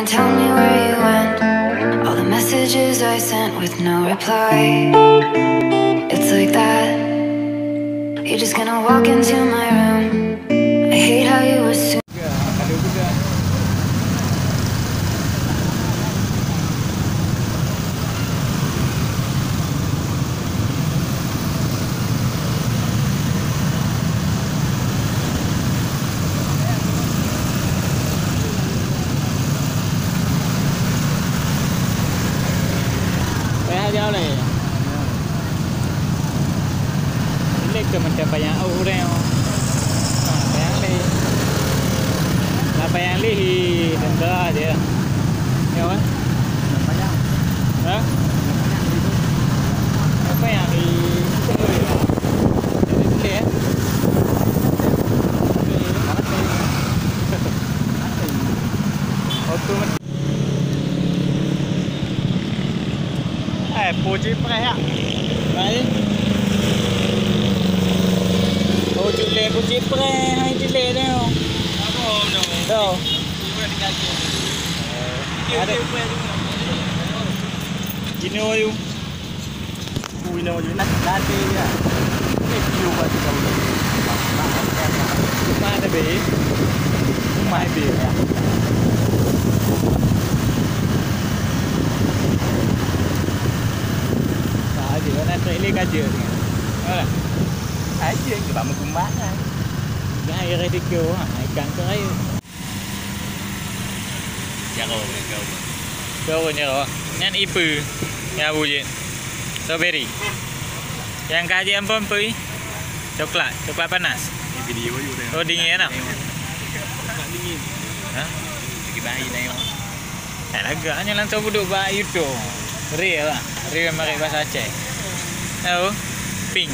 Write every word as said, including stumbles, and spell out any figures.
And tell me where you went. All the messages I sent with no reply. It's like that. You're just gonna walk into my room. I hate how you assume. Payah jauh lé. Lé ke macam payah urang. Ha, payah lé. Lah payah lé hi tentera je. Ya, wah. Ha? Apa yang di... Jadi lé, eh? Otomatik. Eh, puji preh ya. Baik. Puji le, puji preh, hai cile tu. Apa no? Tu. Ada. Gino you. Ui, no, ui, nanti, nanti, ya. Ini video buat kita. Mana be? Mai be, ya. Nah, aja, nak cek lé kaja ni. Alah. Aja, kita mau kembang, kan? Dah, ya, rezeki orang, ikan tu aja. Jaro, jaro. Jaro, jaro. Nyan ipe? Ya, bu jin. Strawberry. Yang kaji ampun, pui. Coklat, coklat panas. Ini video you dah. Oh, dingin, no? Coklat dingin. Ha? Lagi bayi dah, yo. Tak lagak, hanya langsung duduk bak YouTube. Real lah. Real makai bahasa Aceh. Tahu? Pink.